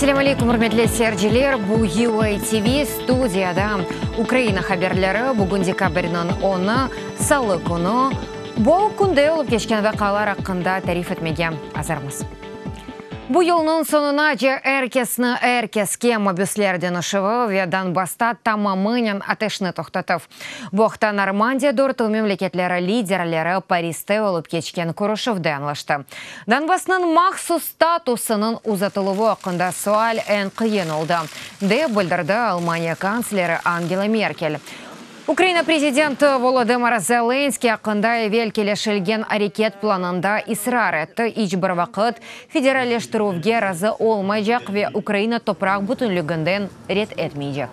Esselâm aleykum, ürmetli seyirciler! Bu UATV studiyada Ukraina haberleri. Bugün dekabrniñ onı, salı künü. Bu künde olıp keçken vaqialar aqqında tarif etmege azırmız. Bu yılnıñ soñunace er kesni er keske mabüsler deñişüvi ve Donbassta tamamınen ateşni toqtatuv. Bu aqta Normandiya dörtü memleketleri liderleri Pariste olıp keçken körüşüvde añlaştı. Donbassnıñ mahsus statusınıñ uzatıluvı aqqında sual eñ qıyın oldı, dep bildirdi Almaniya kantsleri Angela Merkel. Ukraina prezidenti Volodımır Zelenskıy aqqında evel kelişilgen areket planında israr etti, iç bir vaqıt federalleştirüvge razı olmaycaq ve Ukraina topraq bütünliginden red etmeycek.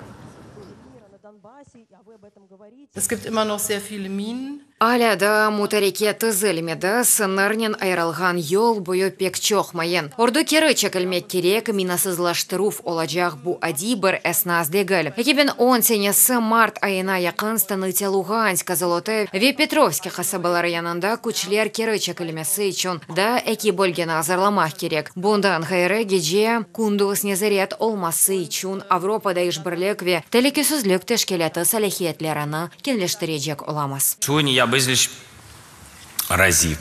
Alâ daa mutareke tizilmedi, sıñırnen ayırılğan yol boyu pek çoq mayın. Ordu keri çekilmek kerek, minasızlaştıruv olacaq, bu adiy bir esnas degil. 2010 senesi mart ayına yaqın Stanıtsâ Luğanska, Zolote ve Petrovske qasabaları yanında küçler keri çekilmesi içün daa eki bölgeni azırlamaq kerek. Bundan ğayrı, gece, kündüz nezaret olması içün Avropada işbirlik ve telükesizlik teşkilâtı salâhiyetlerini keñleştirecek olamız. Sugrodni ya bezliç raziv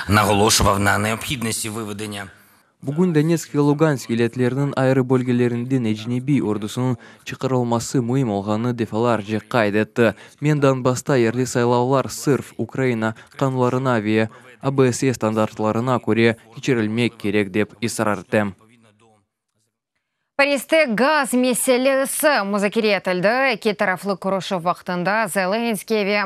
nagoloşuvav na neobhidnosti vıvedeniya. Bugün Donetsk ve Lugansk vilâyetleriniñ ayrı bölgelerinden ecnebiy ordusınıñ çıqarılması müim olğanını defalarca qayd etti. Men Donbassta yerli saylavlar sırf Ukraina qanunlarına ve OBSE standartlarına köre keçirilmek kerek dep israr etem. Pariste gaz meselesi muzakere etildi. Eki taraflı körüşüv vaqtında Zelenskıy ve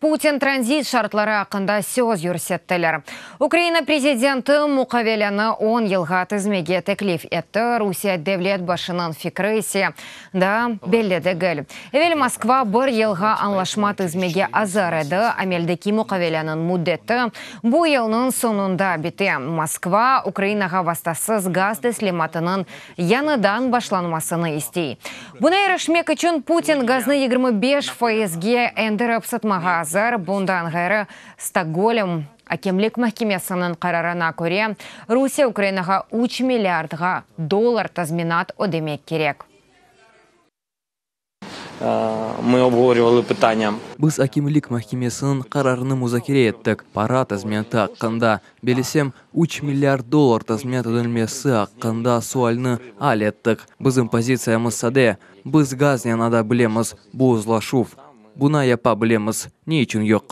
Putin tranzit şartları aqqında söz yürsettiler. Ukraina prezidenti muqaveleni on yılğa tizmege teklif etti, Rusiye devlet başınıñ fikri ise daa belli degil. Evel Moskva bir yılğa añlaşma tizmege azır edi, ameldeki muqaveleniñ müddeti bu yılnıñ soñunda bite. Moskva, Ukrainağa vastasız gaz teslimatınıñ yañıdan başlanmasını istey. Buna irişmek içün Putin gaznı 25 faizge endirip satmağa azır. Bundan ğayrı, Stokgolm akemlik mahkemesiniñ qararına köre, Rusiye Ukrainağa üç milliardğa dollar tazminat ödemek kerek. Biz akimlik mahkemesiniñ qararını muzakere ettik, para tazminatı aqqında. Bilesem, üç milliard dollar tazminat ödenilmesi aqqında sualni al ettik. Bizim pozitsiyamız sade, biz gaznen ada bilemiz, bu uzlaşuv. Buna yapa bilemiz, ne içün yoq?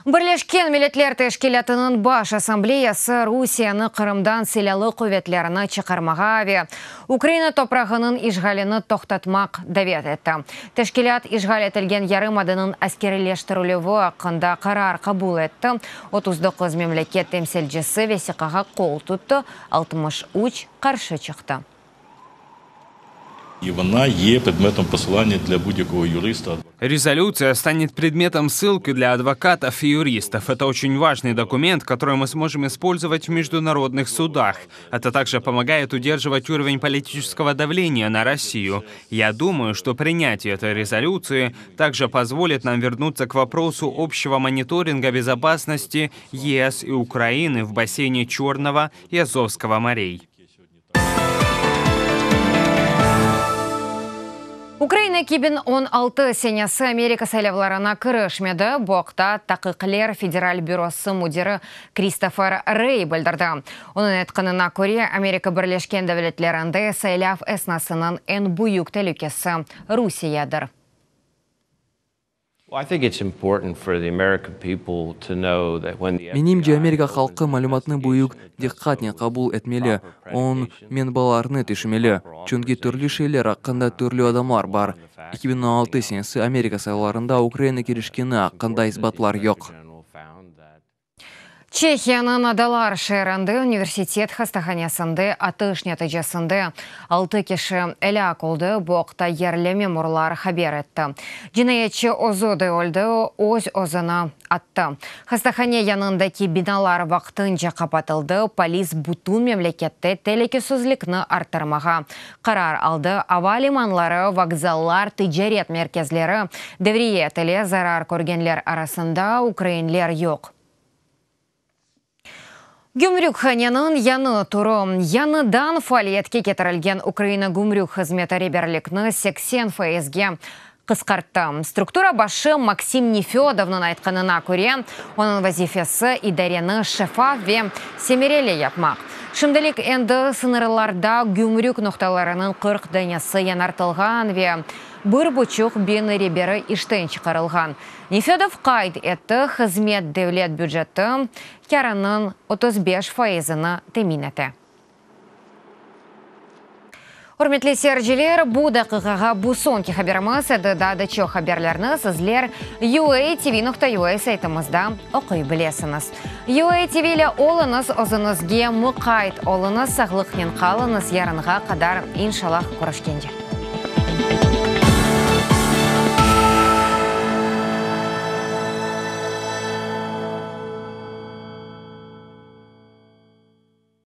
Birleşken Milletler Teşkilâtınıñ Baş Assambleyası Rusiyeni Qırımdan silâlı quvetlerini çıqarmağa ve Ukraina toprağınıñ işğalini toqtatmaq davet etti. Teşkilât işğal etilgen yarımadanıñ askeriyleştirilüvi aqqında qarar qabul etti, 39 memleket temsilcisi vesiqağa qol tuttı, 63 qarşı çıqtı. Резолюция станет предметом ссылки для адвокатов и юристов. Это очень важный документ, который мы сможем использовать в международных судах. Это также помогает удерживать уровень политического давления на Россию. Я думаю, что принятие этой резолюции также позволит нам вернуться к вопросу общего мониторинга безопасности ЕС и Украины в бассейне Черного и Азовского морей. Ukraina 2016 senesi Amerika saylavlarına kirişmedi. Bu aqta Taqiqler federal bürosı müdiri Kristofer Rey bildirdi. Onıñ aytqanına köre, Amerika Birleşken Devletlerinde saylav esnasınıñ eñ büyük telükesi Rusiyedir. Menimce, Amerika halqı malümatnı büyük diqqatnen qabul etmeli, onıñ menbalarını tüşünmeli, çünki türlü şeyler aqqında türlü adamlar bar. 2016 senesi Amerika saylavlarında Ukraina kirişkeni aqqında isbatlar yoq. Çehiyanıñ Adalar şeerinde universitet hastahanesinde atış neticesinde altı kişi elâk oldı, bu aqta yerli memurlar haber etti. Cinayetçi özü de öldi, öz-özüni attı. Hastahane yanındaki binalar vaqtınca qapatıldı, polis bütün memlekette telükesizlikni arttırmağa qarar aldı, ava limanları, vokzallar, ticaret merkezleri devriye etile, zarar körgenler arasında ukrainler yoq. Gümrük haneniñ yañı turu. Yañıdan faaliyetke ketirilgen Ukraina gümrük hızmeti reberlikni 80 faizge qısqarttı. Struktura başı Maksim Nefödovnıñ aytqanına köre, onıñ vazifesi idareni şeffaf ve semereli yapmaq. Şimdilik endi sıñırlarda gümrük noqtalarınıñ 40 danesi yañartılğan ve bir buçuq biñ reberi işten çıqarılğan. Nefödov qayd etti, hızmet devlet büceti kârınıñ 35 faizini temin ete. Ürmetli seyirciler, bu daqiqağa bu soñki haberimiz edi. Daa da çoq haberlerni sizler uatv.ua saytımızda oquy bilesiñiz. UATV ile oluñız, özüñizge muqayt oluñız, sağlıqnen qalıñız, yarınğa qadar, inşallah, körüşkence.